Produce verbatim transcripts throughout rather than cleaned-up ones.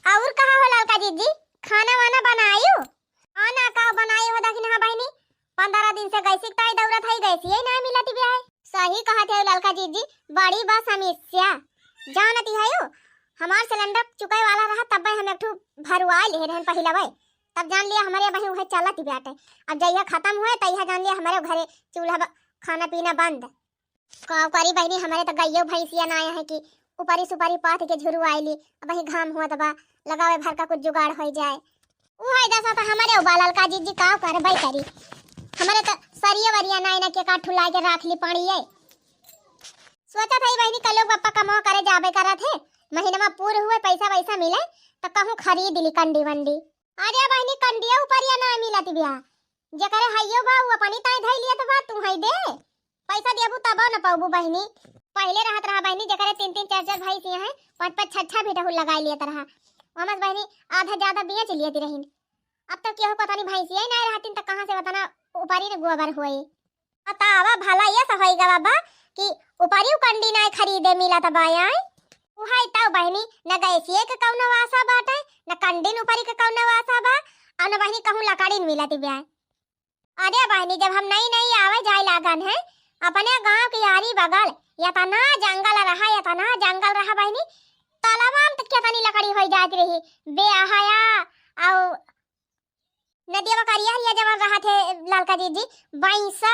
और कहा हो ललका जीजी, खाना वाना बनायू? खाना का बनाई हो दखिनहा बहिनी, पंद्रह दिन से गैसी ताई दौड़त है, गैसिया ही नाहीं मिलत बिया है। सही कहत है ललका जीजी, बड़ी बा समस्या। जानती है यू, हमार सिलेंडर चुकाए वाला रहा, तब हम एक ठो भरवाए ले रहन पहिलवे, तब जान लिया हमरे बहिन वह चलत बाटे। अब जहिया खत्म हुए तहिया जान लिया हमरे घरे चूल्हा ब-, खाना पीना बंद। का करी बहिनी, हमरे त गइयो भैंसिया नाहीं है कि उपरी सुपरी पाथ के झुरवाइली। अब वही घाम हुआ तबा लगावे भर का कुछ जुगाड़ हो जाए। उहे दशा त हमरे उबा ललका जीजी, का करबै करी। हमरे त सरिया वरिया नाहीं ना के काठू लाए के राख ली पानी ये। सोचत है बहिनी, कल लोग पप्पा कमाओ करे जाबे करत है, महीना में पूर हुए पैसा वैसा मिले त कहूँ खरीद ली कंडी वंडी। अरे बहिनी, कंडिया उपरिया ना मिलत बिया, जेकरे हइयो बा उ अपनी ताई धई लियत बा, तू हई दे। पैसा देबू तबो न पौबू बहिनी। पहिले रहत रहा बहिनी, जेकरे तीन तीन चार चार भैंसिया हैं, पाँच पाँच छह छह भी डहुल लगाई लियत रहा। ओमस बहिनी आधा ज्यादा बेच लियत रहिन। अब तो केहू को तनी भैंसिया ही नाहीं रहतिन त कहाँ से वतना उपरी न गोबर होए। बतावा भला, ये सब होई गवा बा कि उपरी कंडी नाहीं खरीदे मिलत बा आय। उहाई तौ बहिनी, न गैसिए के कौनो आशा बाटे, न कंडीन उपरी के कौनो आशा बा, और न बहिनी कहूँ लकड़ीन मिलत बा। अरे बहिनी, जब हम नई नई आवे जाए लागन है, अपने गांव के यारी बगल यतना जंगल रहा, यतना जंगल रहा बहिनी, तलवा में त केतनी लकड़ी होई जात रही, बेहया, और नदिया करिया हरिया जवन रहत है ललका जीजी, बैसा,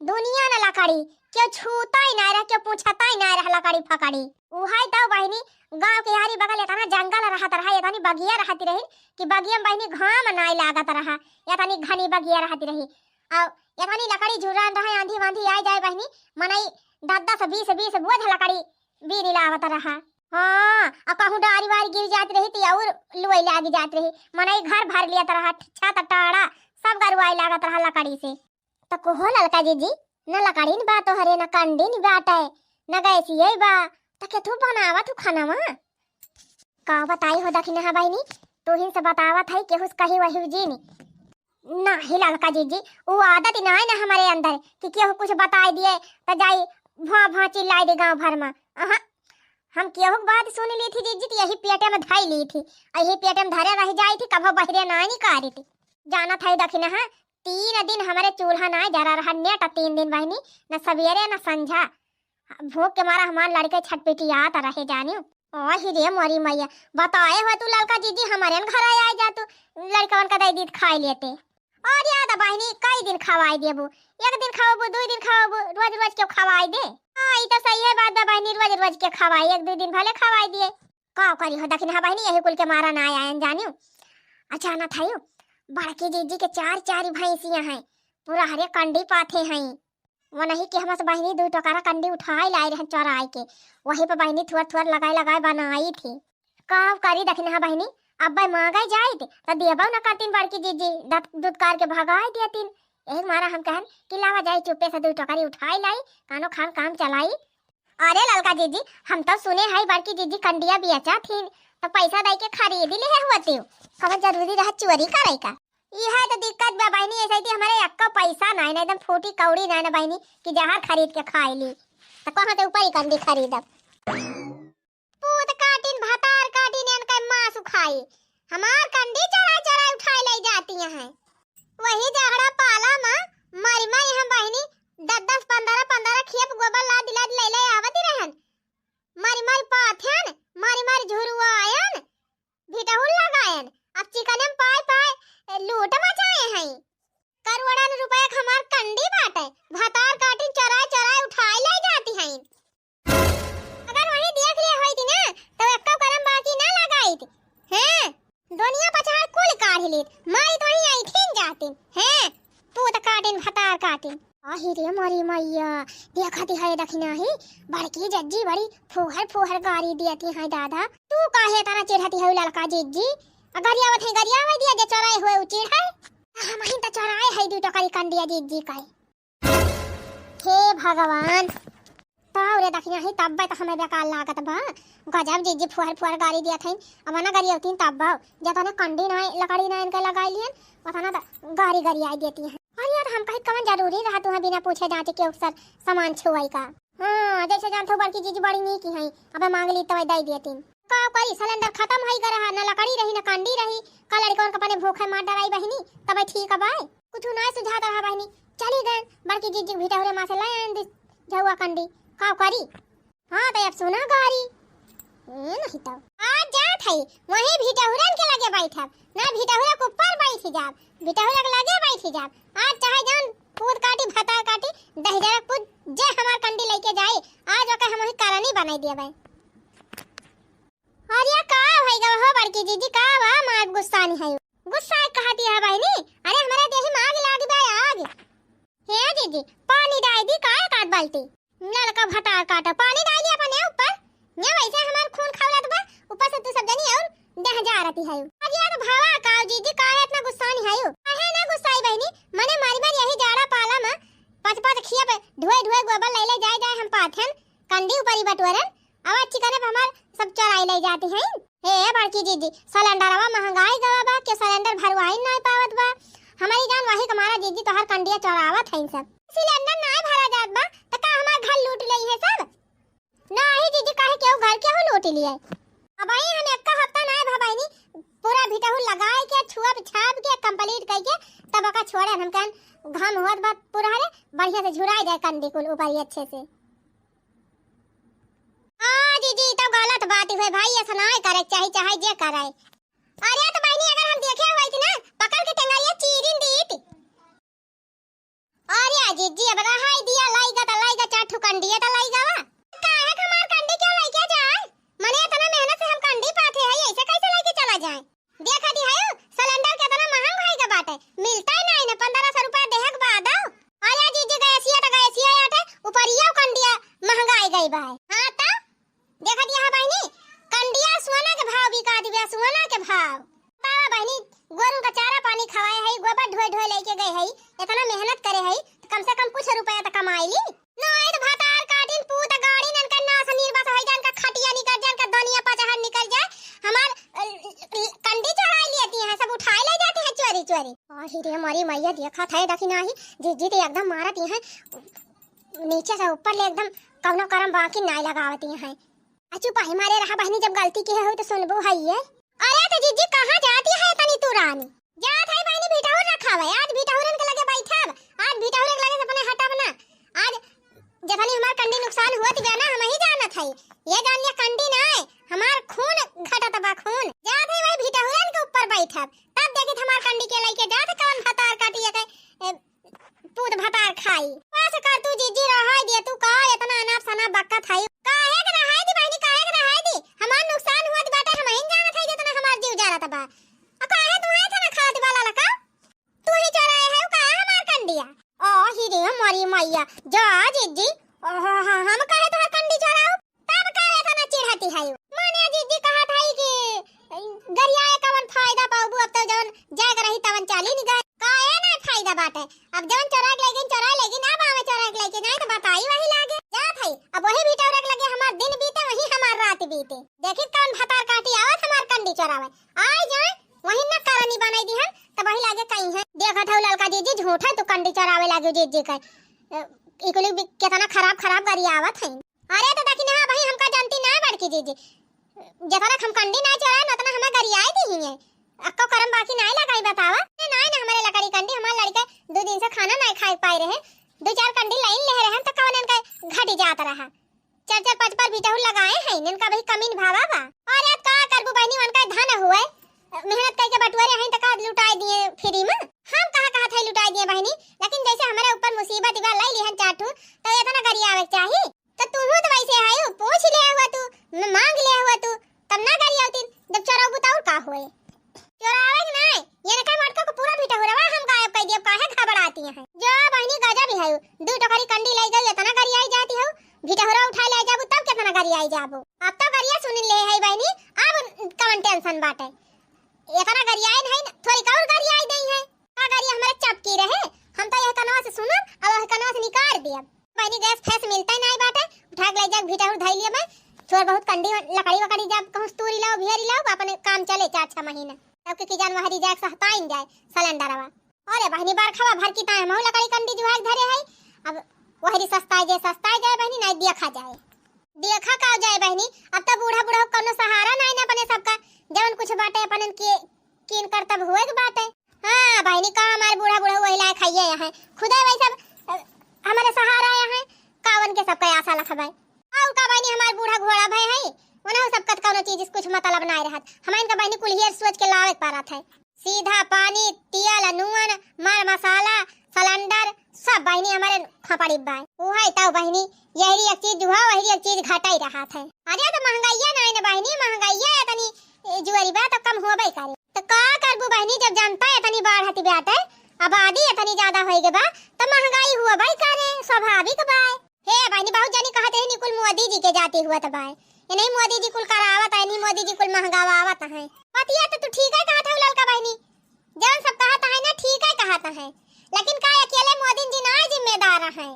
दुनिया न लकड़ी, केहू छूता ही नाहीं रहा, केहू पूछता ही नाहीं रहा लकड़ी फकड़ी। उहाई तौ बहिनी, गांव के यारी बगल यतना जंगल रहत रहा, यतनी बगिया रहती रही कि बगिया में बहिनी घाम नाहीं लागत रहा, यतनी घनी बगिया रहती रही। और यतनी लकड़ी झुरान रहा, आंधी वांधी आए जाए बहिनी, मनई दस दस बीस बीस बोझ लकड़ी बीनी लावत रहा। हाँ, आ कहूँ डारी वारी गिर जात रही त और लुई लाग जात रही। मनई घर भर लियत रहा, छत टाड़ा सब गरुआई लागत रहा लकड़ी से। त कोहो ललका जीजी, न लकड़ीन बा तोहरे, न कंडीन बाटे, न गैसिए बा, त के तू बनावत हू खानावा? का बताई हो दखिनहा बहिनी, तू ही से बतावत है, केहू से कही वही जीनी। नाही ललका जीजी, उ आदत ही नाहीं ना हमरे अंदर कि केहू कुछ बताई दिए त जाई भौं भौं चिल्लाई दे गांव भर में। अहा, हम केहू के बात सुन ली थी जीजी, त यही पेटे में धई ली थी, यही पेटे में धरे रह जाई थी, कभो बहिरे नाहीं निकारी थी। जानत है दखिनहा, तीन दिन हमरे चूल्हा नाहीं जरा रहा, नेट तीन दिन बहिनी, न सवेरे न संझा। भूख के मारा हमार लड़के छटपटियात रहे जानियो। ओही रे मोरी मैया, बताए हो तू ललका जीजी, हमरे न घर आए जा तू, लड़कवन का दई दीत खाए लेते। और याद बहिनी, कई दिन खवाई देबू, एक दिन खवाबू, दो दिन खवाबू, रोज रोज के खवाई दे। हाँ, ई तो सही है बात बा बहिनी, रोज रोज के खवाई, एक दो दिन भले खवाई दिए। का करी हो दखिनहा बहिनी, यही कुल के मारा ना आयन जानियो। अच्छा ना थायो, बड़की जीजी के चार चार भैंसियां हैं, पूरा हरे कंडी पाथे हैं। वो नहीं कि हमस बहिनी दू टोकरा कंडी उठाए लाए रहन चोराए के, वही पे बहिनी थुअर थुअर लगाए लगाए बनाई थी। का करी दखिनहा बहिनी, अब्बे मांगे जाइत त देबो न करतीन बड़की जीजी, दत दुत्कार के भगाए देतीन। एक मारा हम कहन कि लावा जाई चुप्पे से दू टोकरी उठाए लाई, कानो खान काम चलाई। अरे ललका जीजी, हम तो सुने है बड़की जीजी कंडिया बेचा थीन, तो पैसा दे के खरीद ले हुआ तू। कब जरूरी रहा चोरी करे का? इहे तो दिक्कत बा बहिनी, ऐसे ही हमरे एक्को पैसा नाहीं ना, एकदम फूटी कौड़ी नाहीं ना बहिनी कि जहर खरीद के खाए ली। तो कहाँ से ऊपर ही कंडी खरीदब? पूत काटिन, भतार काटिन, इनके मांस खाई। हमार कंडी चराई चराई उठाए ले जाती हैं। वही जहड़ा पाला में मरी मरी हम बहिनी दस दस पन्द्रह पन्द्रह खेप गोबर लाद लाद ले ले आवत रहन। मरी मरी पाथेन, मरी मरी झुरुआयन, भिटहुल लगायन। अब चिकने में पाए पाए लूट मचाए हैं। करोड़न रुपया के हमार कंडी बाटे, भतार काटिन चराए चराए उठाए ले जाती हैं। अगर वहीं देख लिए होइत ना, तो एक्को करम बाकी ना लगाइत। हैं? दुनिया पछाड़ कुल काढ़ लेत, माई तो ही ऐठिन जातिन। हैं? पूत काटिन, भतार काटिन। आही रे मोरी मैया, देखत है दखिनहा, बड़की जज्जी बड़ी फुहर फुहर गारी दियती हैं दादा। तू काहे तना चिढ़ती है ललका जिज्जी? आ गरियावत है, गरियावे दिया जे चोराए हुए उ चिढ़ है। हम ही तो चोराए है दू टोकरी कंडिया जिज्जी का। हे भगवान, ताऊ रे दखिनहा, तब्बे तो हमें बेकार लागत बा। गजब जिज्जी फुहर फुहर गारी दियत हईन। अब ना गरियौतीन तब्बो, जतने कंडी ना, लकड़ी ना इनके लगाई लियन, ओतना तो गारी गरियाई देती हैं। अरे यार, हम कहित कवन जरूरी रहा तुहें बिना पूछे जांचे के अक्सर सामान छुआई का? हाँ, जैसे जानत हो बड़की जिज्जी बड़ी नीक हैं, अबे मांग ली तो दे देतीन। का करी, सिलेंडर खतम होई गए रहा, न लकड़ी रही, न कंडी रही। का लड़कवन के अपने भूखे मार डराई बहिनी, तब ठीक बाय। कुछ नाय सुझात रहा बहिनी, चली गए बड़की जीजी भिटहुरे माँ से ले आए दे झउआ कंडी। का करी? हाँ, तो अब सुना गारी। ए, नहीं तो। आज जात हई, वहीं भिटहुरन के लगे बैठब। ना भिटहुरा के ऊपर बैठ जाब, भिटहुरा के लगे बैठ जाब। आज चाहे जौन पूत काटी, भतार काटी, दहिजरा पूत, जे हमार कंडी लेके जाई, आज ओके हम वही करनी बनाई दिया भाई। अरे का भई गवा हो बड़की जीजी, का बा मार गुस्सानी है? गुस्सा कहती है बहिनी, अरे हमरे देही में आग लाग बा आग। हे जीजी, पानी डाल दी का एक आध बाल्टी? नलका भतार काटा, पानी डाली अपने ऊपर। ने वैसे हमार खून खौलत बा, ऊपर से तू सब जनी और देह जा रहती है। अरे यार भावा का जीजी, काहे इतना गुस्सानी है? काहे ना गुस्साई बहिनी, मने मारी मारी यही जाड़ा पाला में पाँच पाँच खिया पे ढोए ढोए गोबर ले ले जाए जाए हम पाथन, कंडी ऊपरी बटोरन, आवाज चिकाने पे हमार सब चोराई ले जाती हैं। हे बड़की जीजी, सिलेंडरवा महंगाई गवा बा, के सिलेंडर भरवाई नाय पावत बा। हमारी जान वही कमारा जीजी तोहर कंडिया चोरावत हैं सब। सिलेंडर नाय भरा जात बा, त का हमार घर लूट लेई है सब? नाही जीजी, काहे केहू घर केहू लूट लिए? अब आई हम एक हफ्ता नाय भबाइनी, पूरा भिटहू लगाए के, छुआ छाप के, कंप्लीट करके, तब ओका छोड़े। हम कहन घाम होत बा पूरा रे, बढ़िया से झुराई जाए कंडी कुल ऊपर ही अच्छे से। हाँ जीजी, ई तो गलत बात हुए भाई, ऐसा नाय करे के चाही, चाहे जे करे। अरे तो बहिनी, अगर हम देखे होइत ना, पकड़ के टेंगरिया चीरिन दीत। अरे जीजी, अब रहाई दिया, लाइगा त लाइगा, चार ठो कंडिया त लाइगा वा। काहे के हमार कंडी क्यों लेके जाए? मने इतना मेहनत से हम कंडी पाथे है, ऐसे कैसे लेके चला जाए? देखा दी है, सिलेंडर कितना महंग भाई का बाटे, मिलता ही नहीं ना, पन्द्रह सौ रुपया देहक बाद आओ। अरे जीजी, गैसिया त गैसिया आटे, ऊपरिया कंडिया महंगाई गई बा। हाँ त देखा दिया है बहिनी, कंडिया सोना के भाव बिकात बिया, सोना के भाव। बतावा बहिनी, गोरू का चारा पानी खवाए है, गोबर ढोए ढोए लेके गए है, इतना मेहनत करे है, त कम से कम कुछ रुपया त कमाई ली। नाय त भतार काटिन पूत गाड़ी नन का नास निर्बस होई जान का खटिया निकल जान का धनिया पचहर निकल जाए, हमार, अ, कंडी चोराई लेती हैं, सब उठाए ले जाती हैं चोरी चोरी। अरे रे मोरी मैया, देखा था देखी नाही, जीजी त एकदम मारत हैं, नीचे से ऊपर ले एकदम कौनो करम बाकी नाय लगावती हैं। आ चुप ही मारे रहा बहिनी, जब गलती की है हुई तो सुनबू है ये। अरे तो जीजी कहाँ जाती है तनी तू रानी? जात है बहिनी भिटहुर रखावे, आज भिटहुरन के लगे बैठब, आज भिटहुरन के लगे से अपने हटब ना। आज जखनी हमार कंडी नुकसान हुआ थी ना, हम ही जानत है। ये जान ये कंडी ना है, हमार खून घटत बा खून। जात है वही भिटहुरन के ऊपर बैठब, तब देखित हमार कंडी के लेके जात कौन भतार काटिए के, ए, पूत भतार खाई। बस कर तू जीजी, रहाई दे तू, का इतना अनाप शनाप बकत है? काहे के रहाई दी बहिनी, काहे के रहाई दी? हमार नुकसान हुआ बाटे, हम ही जानत है जितना हमार जीव जारत बा। आ काहे तू है इतना खात वाला लका? तू ही चोराए है का हमार कंडिया? ओ ही रे हमारी मैया, जा जीजी। ओहो, हाँ, हम काहे तोहर कंडी चोराऊ? तब काहे इतना चिढ़ती है? माने जीजी कहत है कि गरियाए कवन फायदा पाबू, अब तो जवन जाए के रही तवन चाली नहीं गए। काहे ना फायदा बाटे? अब जवन चोरा के लेकिन चोरा लेकिन अब आवे चोरा के लेके जाए तो बताई वही लागे। जात है, अब वही भिटहुरा के लगे हमार दिन बीते, वही हमार रात बीते। देखी कौन भतार काटी आवत हमार कंडी चोरावे। आए जाए, वही न करनी बनाई दी हम, तब वही लागे कहीं है। देखत हऊ ललका जीजी झूठा तू कंडी चोरावे लागे जीजी का। अ, इकुली भी कितना खराब खराब गरियावत है। अरे तो देखी ना भाई, हमका जानती ना बड़की जीजी, जतना हम कंडी ना चोराए, उतना हमें गरियाए दी ही है। अक्को करम बाकी नाय लगाई बतावा। ए, नाय ना हमारे लकड़ी कंडी, हमारे लड़के दो दिन से खाना नाय खाए पाए रहे, दो चार कंडी लाइन ले रहे हैं तो कौन इनका घटी जात रहा। चार चार पाँच पाँच बिटहु लगाए हैं, इनका भाई कमीन भावा बा। अरे अब का करबू बहनी, उनका धन हुए, मेहनत करके बटुअरे हैं तो का लुटाए दिए फ्री में? हम कहाँ कहाँ थे लुटाए दिए बहनी, लेकिन जैसे हमारे ऊपर मुसीबत बा लाई लिहन चार ठू, तो इतना गरियावे के चाही। तो तू तो वैसे है, पूछ ले हुआ तू, म-, मांग ले हुआ तू, तब ना गरियावती, जब चोरबू तो और का हुए? चोरावे के नाय, ये ना कहे मटका को पूरा भिटहुरवा हम गायब कर दिया, काहे घबराती हैं? जो बहनी गजब ही है, दू टोकरी कंडी ले गई, इतना गरियाई जाती हो, भिटहुरा उठा ले जाबू तब कितना गरियाई जाबू। अब तो गरिया सुन ले है बहनी, अब कवन टेंशन बाटे? इतना गरियाई नहीं, थोड़ी और गरियाई दई है। का गरिया हमारे चपकी रहे, हम तो यह कनवा से सुनब, अब यह कनवा से निकाल दियब। बहनी गैस फैस मिलता ही नहीं बाटे, उठा के ले जाके भिटहुर धई लिया मैं। थोड़ बहुत कंडी लकड़ी वकड़ी जब कहूँ तूरी लाओ, बिहरी लाओ, अपने काम चले चार छह महीना। तब के की जान वहरी जाए सहताइन जाए सिलेंडरवा। अरे बहनी बरखवा भर की ताए हमहू लकड़ी कंडी जुहाई धरे है। अब वहरी सस्ताए जाए, सस्ताए जाए बहनी, नहीं देखा जाए। देखा का जाए बहिनी, अब तो बूढ़ा बूढ़ा कौनो सहारा नाई ना अपने सबका, जवन कुछ बाटे अपनन के कीन कर तब हुए के बाटे। हाँ बहिनी, का हमार बूढ़ा बूढ़ा वही लायक हइये हैं, खुदे वही सब, अ, हमारे सहारा हैं, कावन के सबका आशा लखबे। और का बहिनी, हमार बूढ़ा घोड़ा भय है, उन्हें सब कत कौनो चीज से कुछ मतलब नाई रहत। हम इनका बहिनी कुल हियर सोच के लावे के पड़त है। सीधा पानी, तेल, नून, मर मसाला, सिलेंडर, सब बहिनी हमारे खपड़ी बाय। उहे तो बहिनी, यही एक चीज हुआ, वही एक चीज घटाई रहत है। अरे तो महंगाइया नाई ना बहिनी, महंगाइया इतनी, ए, जुअरी बा तो कम होबे करे। तो का करबू बहिनी, जब जनता इतनी बढ़त बाटे, आबादी इतनी ज्यादा होई गई बा, तो महंगाई होबे करे, स्वाभाविक बाय। हे बहिनी, बहुत जनी कहत रही, "निकुल मोदी जी के जाती हुआ तो बाय, ये नहीं मोदी जी कुल करावत है, नहीं मोदी जी कुल महंगावावत है।" बतिया तो तू ठीक है कहत है ललका बहिनी, जवन सब कहत है ना, ठीक है कहत है, लेकिन का अकेले मोदी जी ना जिम्मेदार है?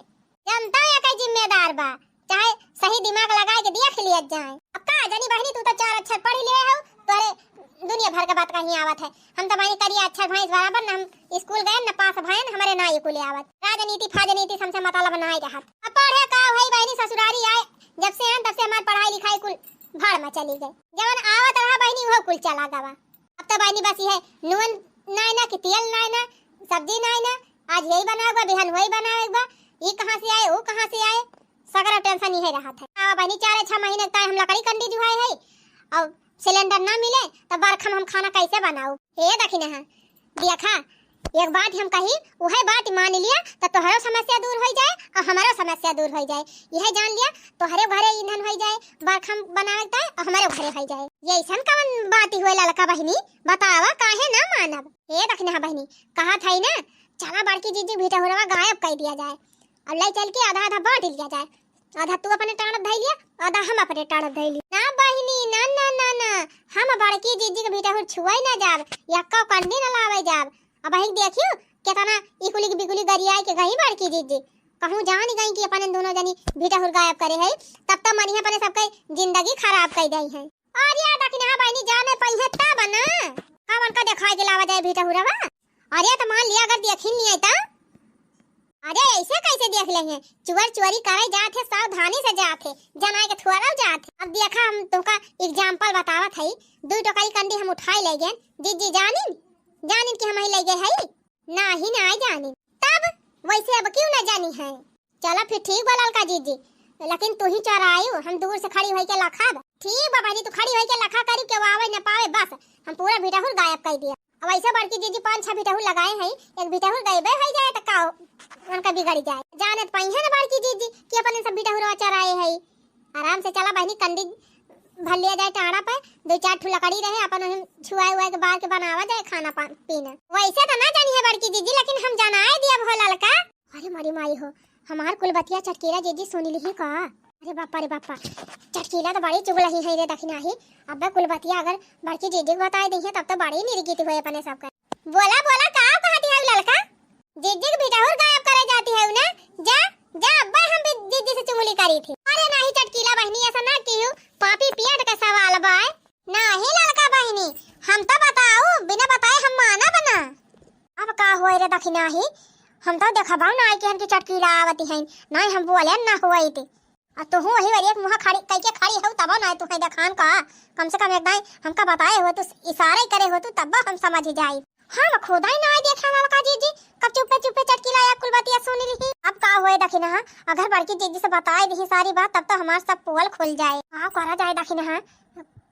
जनता या कई जिम्मेदार बा, चाहे सही दिमाग लगा के देख लिया जाए। अब का जानी बहिनी, तू तो चार अक्षर पढ़ी ले हो, तोरे दुनिया भर के बात कहीं आवत है। हम तो बहिनी करिया अक्षर भैंस बराबर, न हम स्कूल गए, न पास भयन, हमारे ना ये कुल आवत। राजनीति फाजनीति से हमसे मतलब नाई रहत। अब पढ़े का भाई बहिनी, ससुरारी आए, जब से आन तब से हमार पढ़ाई लिखाई कुल भाड़ में चली गई। जवन आवत रहा बहिनी, वो कुल चला गवा। अब तो बहिनी बस ये नून नाई ना कि तेल नाई ना, सब्जी नाई ना, आज यही बनावे बा, बिहान वही बनावे बा, ई कहाँ से आए, वो कहाँ से आए, सगरा टेंशन इहे रहत है। अब बहिनी चार छह महीने तक हम लकड़ी कंडी जुहाए है और सिलेंडर ना मिले तो बरखा में हम खाना कैसे बनाऊ? हे दखिनहा, देखा, एक बात हम कही, उहे बात मान लिया तो तोहरो समस्या दूर हो जाए और हमारो समस्या दूर हो जाए। यह जान लिया, तोहरे घरे ईंधन हो जाए, बरखा में बनावे के ताई और हमारे घरे हो जाए। ये ऐसन कवन बात हुए ललका बहिनी, बतावा काहे ना मानब? हे दखिनहा बहिनी, कहत है ना, चला बड़की जीजी भिटहुरवा गायब कर दिया जाए। अब ले चल के आधा आधा बांट लिया जाए, आधा तू अपने टांड़त धई लिया, आधा हम अपने टांड़त धई लिया। ना बहिनी, ना, ना, ना, ना, हम बड़की जीजी के भिटहुर छुआई ना जाब, यक्का कंडी ना लावे जाब। अब वही देखियो, केतना इकुली के बिकुली गरियाई के गई बड़की जीजी। कहूँ जान गई कि अपने दोनों जनी भिटहुर गायब करे है, तब तो मनिया अपने सबके जिंदगी खराब कर दई है। अरे दखिनहा बहिनी, जाने पइहे तब ना, कवन का देखाई के लावा जाए भिटहुरवा? अरे तो मान लिया, अगर देखिन नहीं आई तो? अरे ऐसे कैसे देख ले हैं? चुअर चुअरी करे जात है, सावधानी से जात है, जनाए के थोड़ा जात है। अब देखा, हम तुमका एग्जाम्पल बतावत है, दू टोकरी कंडी हम उठाई ले गए, जीजी जानिन, जानिन कि हम ही ले गए है, नाही ना जानिन। तब वैसे अब क्यों ना जानी है? चला फिर ठीक बा ललका जीजी, लेकिन तू ही चोरायु, हम दूर से खड़ी होई के लखाब। ठीक बा बहिनी, तू खड़ी होई के लखा करी, केहू आवे न पावे, बस हम पूरा भिटहुर गायब कर दिया। अब ऐसे बड़की जीजी पाँच छह भिटहुर लगाए हैं, एक भिटहुर गायबे हो जाए तो का उनका बिगड़ जाए? जानत पाई है ना बड़की जीजी कि अपन सब भिटहुरवा चोराए है। आराम से चला बहिनी, कंडी भर लिया जाए टाड़ा पे, दो चार ठो लकड़ी रहे, अपन वही छुआए हुआ के बार के बनावा जाए खाना पा-, पीना। वैसे तो ना जानी है बड़की जीजी, लेकिन हम जनाए दिया भो ललका। अरे मरी माई हो, हमार कुल बतिया चटकीला जीजी सुन ली का? अरे बापा रे बापा, चटकीला तो बड़ी चुगलही है रे दखिनहा। अब्बे कुल बतिया अगर बड़की जीजी के बताए दी है तब तो बड़ी निरगित हुए अपने सबका। बोला बोला, का कहती है ललका? जीजी के भिटहुर गायब करे जाती है ना? जा जा, अब्बे हम भी जीजी से चुगली करी थी। अरे नाही चटकीला बहिनी, ऐसा ना किहू, पापी पेट का सवाल बाय। नाही ललका बहिनी, हम तो बताऊ, बिना बताए हम मानब ना। अब का होए रे दखिनहा, हम तो देखबौ ना कि हमकी चटकीला आवती है, नाही हम बोले ना होइत। आ तुहू वही बार एक मुँह खड़ी कइके खड़ी हो, तबो ना तुहे देखान का, कम से कम एक दाई हमका बताए हो, तू इशारा ही करे हो, तू तब हम समझ जाई। हम खुदा ही ना देखे ललका जीजी, कब चुप्पे चुप्पे चटकीला या कुल बतिया सुन रही। अब का होए दखिनहा, अगर बड़की जीजी से बताए दी सारी बात, तब तो हमार सब पोल खुल जाए। का करा जाए दखिनहा,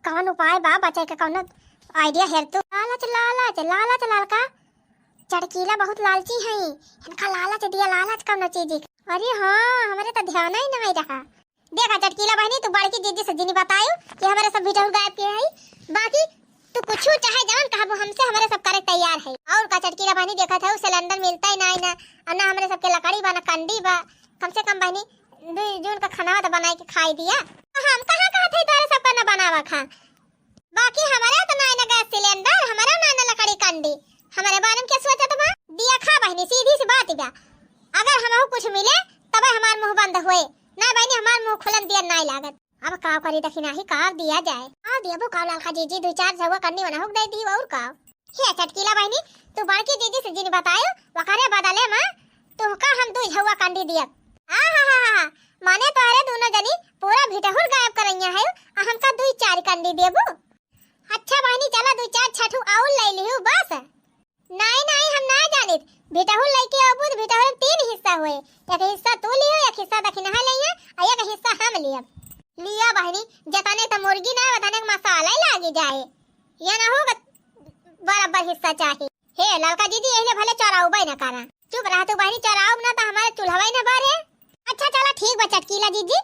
कौन उपाय बा बचे के, कौनो idea हेर तू? लालच, लालच, लालच ललका, चटकीला बहुत लालची हैं, इनका लालच दिया, लालच कौनो चीज के। अरे हाँ, हमरे तो ध्यान ही नहीं रहा। देखा चटकीला बहिनी, तू बड़की जीजी से जिनी बतायू कि हमरे सब भिटहुर गायब किहे है, बाकी तू कुछ चाहे जवन कहबू हमसे, हमरे सब करे तैयार है। और का चटकीला बहिनी, देखत है सिलेंडर मिलता ही नहीं ना, और ना हमरे सबके लकड़ी बा ना कंडी बा। कम से कम बहिनी दू जून का खाना तो बनाए के खाई दिया। हम कहाँ कहत है तोरे सबका ना बनावा खा, बाकी हमरे तो नाई ना गैस सिलेंडर, हमरे नाई ना लकड़ी कंडी, हमरे बारे में क्या सोचत बा? देखा बहिनी, सीधी सी बात बा, अगर हमहू कुछ मिले तबे हमार मुंह बंद होए, ना बहिनी हमार मुंह खुलन दिया नाई लागत। अब का करी दखिनहा, का दिया जाए? का दियबू का ललका जीजी, दू चार झउआ कंडी वनहुक दे दी और का? हे चटकीला बहिनी, तू बड़की जीजी से जिन बतायो, वकरे बदले में तुहका हम दू झउआ कंडी दियब। आहाहाहा, माने तोहरे दुनो जनी पूरा भिटहुर गायब करइया है, आ हमका दुई चार कंडी देबू? अच्छा बहिनी, चला दुई चार छठू आउर लइ लिहू बस। नाई, नाई, हम ना जानित। भिटहुर लइके अबू त भिटहुर में तीन हिस्सा होए। एक हिस्सा तू लिहो, एक हिस्सा दखिनहा लइहे, आ एक हिस्सा हम लियब। लिया बहिनी, जतने त मुर्गी ना, ओतने क मसाला ही लागी जाए। ये ना हो बराबर हिस्सा चाही। हे ललका जीजी, एहले भले चोराउबे न करा। चुप रह तू बहिनी, चोराउब ना त हमारे चूल्हवा ही न बरे। अच्छा चला ठीक बा चटकीला जीजी,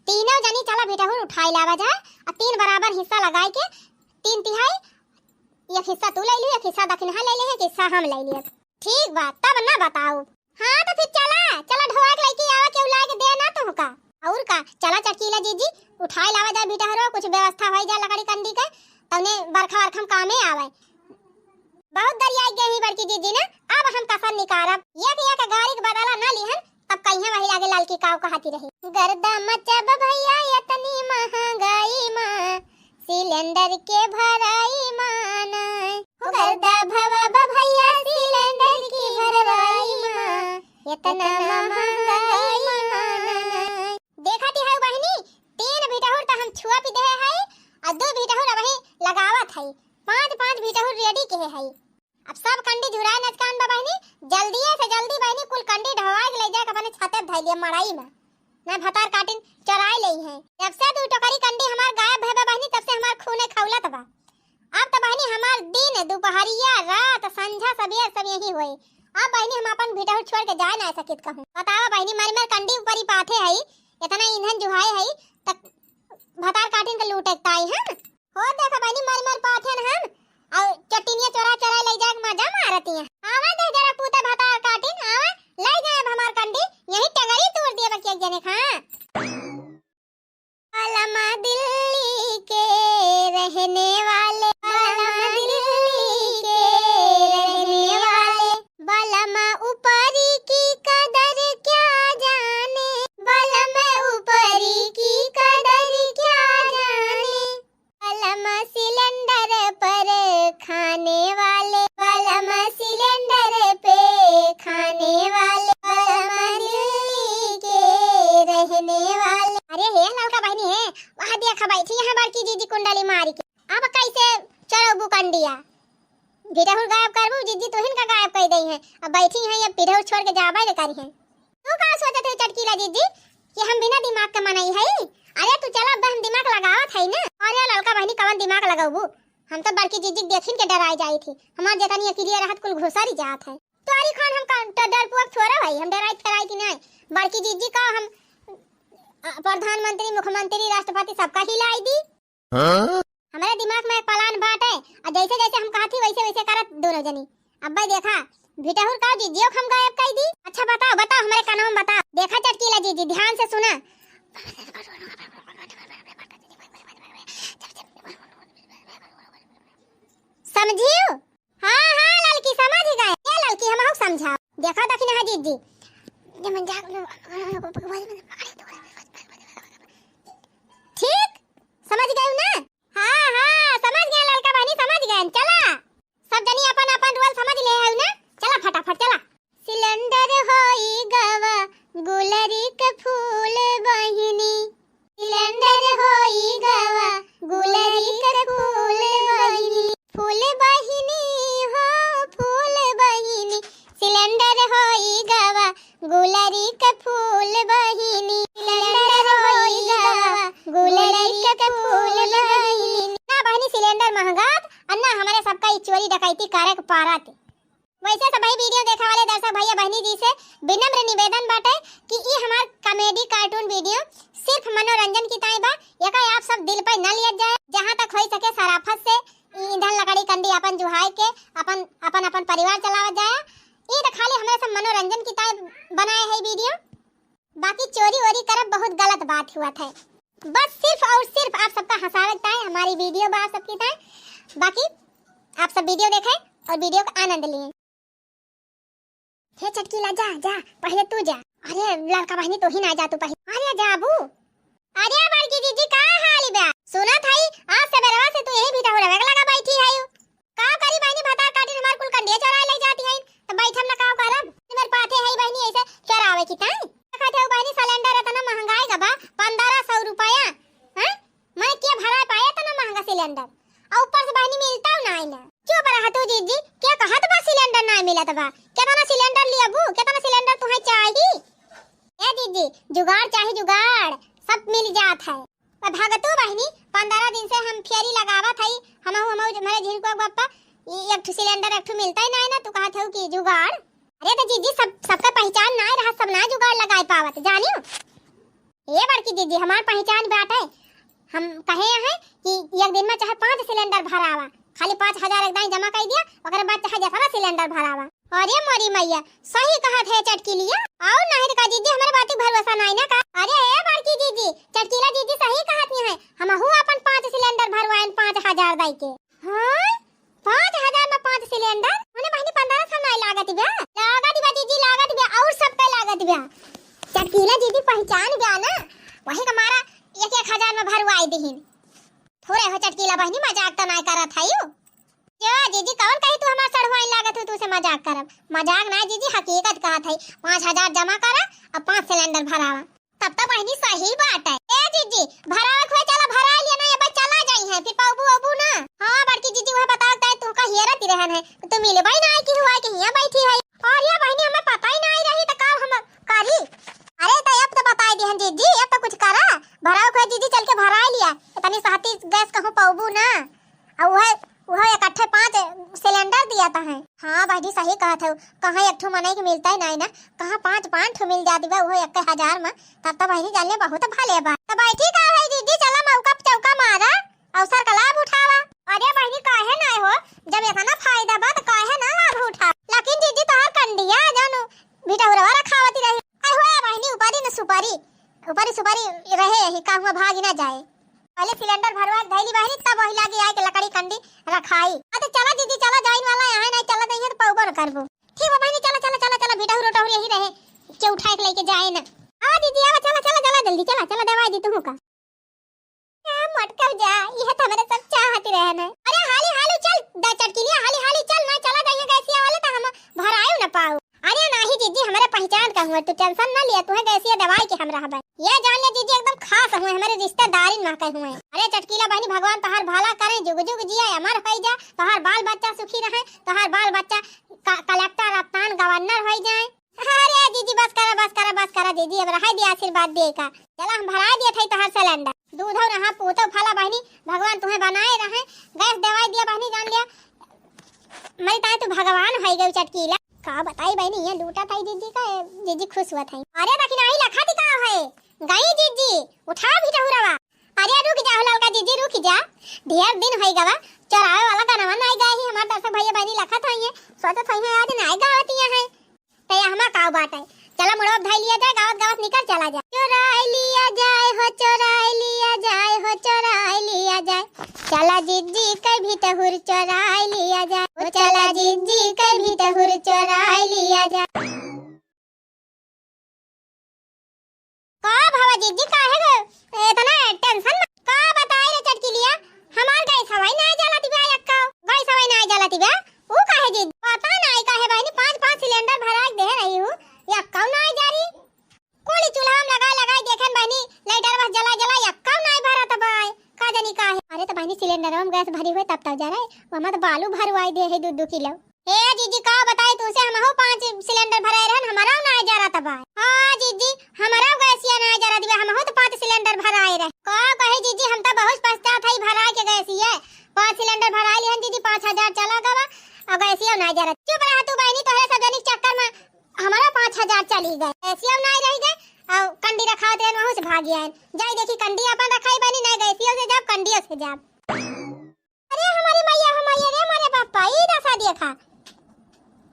तीनों जनी चला भिटहुर उठाई लावा जाए, आ तीन बराबर हिस्सा लगाई के तीन तिहाई, एक हिस्सा तू लइ लियो, एक हिस्सा दखिनहा लइ लिहे, एक हिस्सा हम लइ लियो। ठीक बा, तब ना बताउब। हाँ तो फिर चला, चला ढोआ के लइके आवा, केहू लाए के दे ना तुहका। अउर का, चला चटकीला जीजी, उठाई लावा जाए भिटहरो, कुछ व्यवस्था होइ जाए लकड़ी कंडी के, तउने बरखा वरखा में कामे आवे। बहुत गरियाई गई बड़की जीजी ना, अब हम कसर निकारब। एक एक गारी के बदला ना लिहन, तब कहिए वही लागे ललकी काव कहती रही। गर्दा मचब भइया एतनी महंगाई मा, सिलेंडर के भराई मा ना। हो गर्दा भवा बा भइया सिलेंडर के भराई मा, एतना महंगाई मा ना। देखत हऊ बहिनी, तीन भिटहुर त हम छुआ पी देहे हई, आ दो भिटहुर अबही लगावत हई। पाँच पाँच भिटहुर रेडी केहे हई। अब सब कंडी झुराए नचकान बा बहिनी, जल्दिए से जल्दी बहिनी कुल कंडी ढोवाए के लइ जाए के अपने छाते धइ लिया मड़ई में। ना भतार काटिन चोराए लेइहैं। जब से दू टोकरी कंडी हमार गायब भए बा बहिनी, तब से हमार खूने खौलत बा। अब त बहिनी हमार दिन, दुपहरिया, रात, संझा, सबेर सब यही होई। अब बहिनी हम अपन भिटहुर छोड़ के जाए ना सकित कहूँ। बतावा बहिनी, मर मर कंडी ऊपरी पाथे हई, इतना ईंधन जुहाए हई, त भतार काटिन के लूटे के ताई हम। हो देखा बहिनी, मर मर पाथेन हम, अउ चटिनिया चोरा चोरा लइ जाए के मजा मारत हैं। आवा दे जरा पूता भतार काटिन, आवा, लइ जाए अब हमार कंडी, यही टंगरी तोड़ दिए बा एक जने खा। बलमा दिल्ली के रहने वाले, बलमा दिल्ली के रहने वाले, बलमा ऊपरी की कदर क्या जाने, बलमा ऊपरी की कदर क्या जाने। बलमा सिलेंडर पर खाने वाले, बलमा सिलेंडर पे खाने वाले, बलमा दिल्ली के रहने वाले। अरे हे ललका बहिनी हे, वहाँ देखा बैठी हैं बड़की जीजी कुंडली मारी के। अब कैसे चोरउबू कंडिया? भिटहुर गायब करबू जीजी, तोहिन का गायब कइ देइहैं। अब बैठी हैं, अब भिटहुर छोड़ के जाबे न करिहैं। तू का सोचत है चटकीला जीजी कि हम बिना दिमाग के मनई हई? अरे तू चला, अब हम दिमाग लगावत हई ना। अरे ललका बहिनी, कवन दिमाग लगउबू? हम तो बड़की जीजी के देखिन के डराई जाई थी। हमार जेतनी अकिलिया रहत कुल घुसरी जात है। तोरी खान हम का, तो डरपुआ थोड़ा हई, हम डराई थराई थी नहीं। बड़की जीजी का हम, अ, प्रधानमंत्री, मुख्यमंत्री, राष्ट्रपति सबका हिलाई दी। हाँ? हमरे दिमाग में एक plan बाटे, आ जैसे जैसे हम कहत ही वैसे वैसे करत दोनों जनी। अब्बे देखा, भिटहुर का जीजियो हम गायब कइ दी। अच्छा बताओ, बताओ, हमरे कानवा में बताओ। देखा चटकीला जीजी, ध्यान से सुना। समझियो? हाँ, हाँ, ललकी, समझ गए। ए ललकी, हमहू समझाओ। देखा दखिनहा जीजी। ठीक, समझ गए ना? हाँ, हाँ, समझ गए ललका बहिनी, समझ गए। चला, सब जनी अपन अपन role समझ ले है ना? चला फटाफट, चला। सिलेंडर होई गवा गुलरी के फूल बहिनी, सिलेंडर होई गवा गुलरी के फूल बहिनी, फूल बहिनी हो फूल बहिनी, सिलेंडर होई गवा गुलरी के फूल बहिनी, सिलेंडर होई गवा गुलरी के फूल बहिनी। ना बहिनी सिलेंडर महंगात, और ना हमरे सबका ई चोरी डकैती करे के पारत। वैसे सबही video देखे वाले दर्शक भैया बहिनी जी से विनम्र निवेदन बाटे कि ई हमार comedy cartoon video सिर्फ मनोरंजन की ताई बा, एका आप सब दिल पे न लिया जाए। जहाँ तक होई सके शराफत से ईंधन लकड़ी कंडी अपन जुहाई के अपन, अपन, अपन परिवार चलावत जाए। ई त खाली हमरे सब मनोरंजन की ताई बनाए है video। बाकी चोरी वोरी करब बहुत गलत बात हुआ था। बस सिर्फ और सिर्फ आप सबका हंसावे के ताई हमारी video बा आप सबकी ताई। बाकी आप सब video देखें और video का आनंद लें। हे चटकीला, जा, जा, पहले तू जा। अरे ललका बहिनी, तू ही ना जा, तू पहले। अरे जाबू। अरे बड़की जीजी, का हाल बा? सुनत हई, आज सबेरवा से तू यही भिटहुरवा के लगा बैठी हई। का करी बहिनी, भतार काटिन हमार कुल कंडिया चोराए ले जाती है, त बैठम ना का करब? मेरे पाथे है बहिनी, ऐसे चोरावे की ताई। देखा थे जात बा। केतना सिलेंडर लियाबू, केतना सिलेंडर तुहैं चाही? ए दीदी, जुगाड़ चाही जुगाड़, सब मिल जात है। अब भगतू बहिनी, पन्द्रह दिन से हम फेरी लगावत हई, हमहू, हमहू, हमरे झिनकुआ बप्पा, ई एक ठो सिलेंडर एक ठो मिलता ही नाई ना, तू कहत हऊ कि जुगाड़। अरे तो जीजी, सब, सबका पहचान नाई रहत, सब नाई जुगाड़ लगाए पावत, जानियो। ए बड़की जीजी, हमार पहचान बाटे, हम कहे हैं कि एक दिन में चाहे पाँच सिलेंडर भरावा, खाली पाँच हजार एक दाई जमा कर दिया, ओकरे बाद चाहे जतना सिलेंडर भरावा। अरे मोरी मैया, सही कहत है चटकीलिया। और नहीं तो का जीजी, हमरे बात पे भरोसा नहीं ना का? अरे ए बड़की जीजी, चटकीला जीजी सही कहत ही है, हमहू अपन पाँच सिलेंडर भरवाएन पाँच हजार दई के। हाँ, पाँच हजार में पाँच सिलेंडर? मने बहिनी पन्द्रह सौ नहीं लागत बा? लागत बा जीजी, लागत बा, और सबके लागत बा। चटकीला जीजी पहचान बा ना, वही का मारा एक एक हजार में भरवाई दिहिन। थोड़े हो चटकीला बहिनी, मजाक तो नहीं करत है यू। जो जीजी, कौन कही तू हमार सड़ुआइन लागत हो, तूसे मजाक करब? मजाक ना जीजी, हकीकत कहत है। पाँच हजार जमा करा, अब पाँच सिलेंडर भरावा। तब तो बहिनी सही बात है। ए जीजी, भरावा खोए चला, भरा लिया ना, ये बस चला जाई है, फिर पाउबू ओबू ना। हाँ बड़की जीजी, वह बताओ तय तू का हेरत ही रहन है, तू मिलबई ना कि हुआ कि हियाँ बैठी है। और ये बहिनी हमें पता ही नहीं रही तो का हम करी? अरे तो अब तो बताई दिहन जीजी, अब तो कुछ करा। भरावा खोए जीजी चल के भरा लिया, इतनी सहती गैस कहूँ पाउबू ना। आ उहे, उहे इकट्ठे पाँच सिलेंडर दिया त है। हाँ बहिनी, सही कहत है, कहाँ एक ठो मनई के मिलता ही नहीं ना, कहाँ पाँच, पाँच ठो मिल जाती बा, उहे एक हजार में, तब तो बहिनी जान ले बहुत भले बा। तो बैठी का है दीदी, चला मौका पे चौका मारा, अवसर का लाभ उठावा। अरे बहिनी, काहे ना हो, जब इतना फायदा बा तो काहे ना लाभ उठा। लेकिन दीदी, तोहार कंडिया जानू भिटहुरवा रखावती रही। आई हो बहिनी, ऊपरी न सुपारी, ऊपरी सुपारी रहे यही, का हुआ भाग ही ना जाए। पहले सिलेंडर भरवा के धइली बहिनी, तब वही लागे आए के लकड़ी कंडी रखाई। अरे चला दीदी, चला, जाइन वाला यहाँ नहीं, चला जाइए तो पौबो न करबो। ठीक बा बहिनी, चला, चला, चला, चला, भिटहुर उटहुर यही रहे, के उठाए के लेके जाए ना। हाँ दीदी, आवा, चला, चला, चला, जल्दी चला, चला, दवाई दी तुहू का। ए, मटकब जा, यह तो हमारे सब चाहत रहन है। अरे हाली हाली चल, द चटकिलिया, हाली हाली चल, ना चला जाइए गैसिया वाले तो हम भरायो न पाओ। अरे नाही जीजी, हमरे पहचान का हुआ, तू tension ना लिया, तुहे गैसिया दवाई के हम रहबे। ये जान ले जीजी, एकदम खास हुए, हमारे रिश्तेदारिन में के हुए। अरे चटकीला बहिनी, भगवान तोहार भला करे, जुग जुग जिया, अमर होई जा, तोहार बाल बच्चा सुखी रहे, तोहार बाल बच्चा क-, कलेक्टर, कप्तान, गवर्नर होई जाए। अरे जीजी, बस करा, बस करा, बस करा जीजी, अब रहाई दिया आशीर्वाद दिए का। चला हम भराई दिया था तोहार सिलेंडर। दूध और रहा पूतो फला बहिनी, भगवान तुम्हें बनाए रहे। गैस दवाई दिया बहिनी, जान लिया। मरी ताए तू भगवान होई गई चटकीला। का बताई बहिनी, ये लूटा था जीजी का, जीजी खुश हुआ था। अरे दखिनाही लखा थी का है? गई जीजी, उठाओ भिटहुरवा। अरे रुक जा हो ललका जीजी, रुक जा। ढेर दिन होई गवा, चोरावे वाला गनवा नाई गाए ही। हमार दर्शक भैया बहिनी लखत होइए, सोचत होइए आज नाई गावतिया है। ते हमा काव बात है, चला मुड़वा धई लिया जाए, गावत गावत निकल चला जाए। चोराई लिया जाए हो, चोराई लिया जाए हो, चोराई लिया जाए। चला जीजी के भिटहुर चोराई लिया जाए, ओ चला जीजी के भिटहुर चोराई लिया जाए। का भवा जीजी, काहे ग-, इतना tension में? का बताई रे चटकिलिया, हमार गैस हवाई नाई जलत बा, यक्का गैस हवाई नाई जलत बा। ऊ काहे जीजी? पता नाई काहे बहिनी, पाँच पाँच सिलेंडर भरा के दे रही हूँ, यक्का नाई जा रही। कोली चूल्हा में लगाई लगाई देखेन बहिनी, लाइटर बस जला जला, यक्का नाई भरत बा, का जानी काहे। अरे तो बहिनी सिलेंडर में गैस भरी हुए तब तब जा रहे, वो मत बालू भरवाई दे है दू दू किलो। ए जीजी, का बताई तुमसे, हमहू पाँच सिलेंडर भराए रहन, हमारा ना जा रहा तब। हाँ जीजी, हमारा गैसिया ना जा रहा दिया, हमहू तो पाँच सिलेंडर भराए रहे। का कहे जीजी, हम तो बहुत पछतात है भराए के गैसिया। पाँच सिलेंडर भराए लिहन जीजी, पाँच हजार चला गवा, और गैसिया ना जा रहा। चुप रहा तू बहिनी, तोहरे सब जनी के चक्कर में हमारा पाँच हजार चली गए, गैसिया ना रह गए, और कंडी रखावत रहन, वहू से भाग गए। जाई देखी कंडी अपन रखाई बहिनी, ना गैसिया से जाब, कंडिया से जाब। अरे हमारी मैया, हमारी रे, हमारे पापा, ई दशा देखा।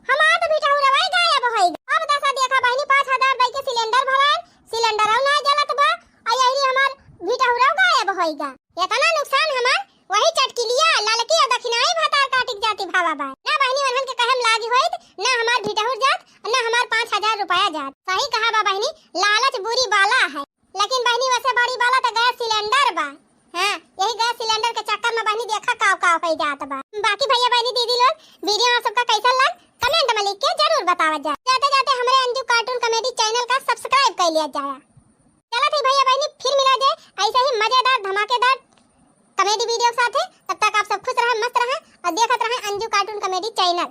हमार तो भिटहुरवा गायब होई। अब दशा देखा बहिनी, पाँच हजार दई के सिलेंडर भराए, सिलेंडर ना जलत बा, आ यही हमार भिटहुरवा गायब होई गा। इतना नुकसान हमार, वही चटकिलिया, ललकी और दखिनाई भतार काटिक जाती भावा बा। ना बहिनी वनहन के कहम लागी होइत, ना हमार भिटहुर जात, ना हमार पाँच हजार रुपया जात। सही कहा बा बहिनी, लालच बुरी बाला है। लेकिन बहिनी, वैसे बड़ी बाला तो गैस सिलेंडर बा। हाँ, यही गैस सिलेंडर के चक्कर में बहिनी देखा काव काव होई जात बा। बाकी भैया बहिनी दीदी लोग, वीडियो आप सबका कैसा लग, कमेंट में लिख के जरूर बतावा जाए। जाते जाते हमारे अंजू कार्टून कॉमेडी चैनल का सब्सक्राइब कर लिया जाए। चला थी भैया बहिनी, फिर मिला जाए ऐसे ही मजेदार धमाकेदार कॉमेडी वीडियो के साथ है। तब तक आप सब खुश रहें, मस्त रहें और देखत रहें अंजू कार्टून कॉमेडी चैनल।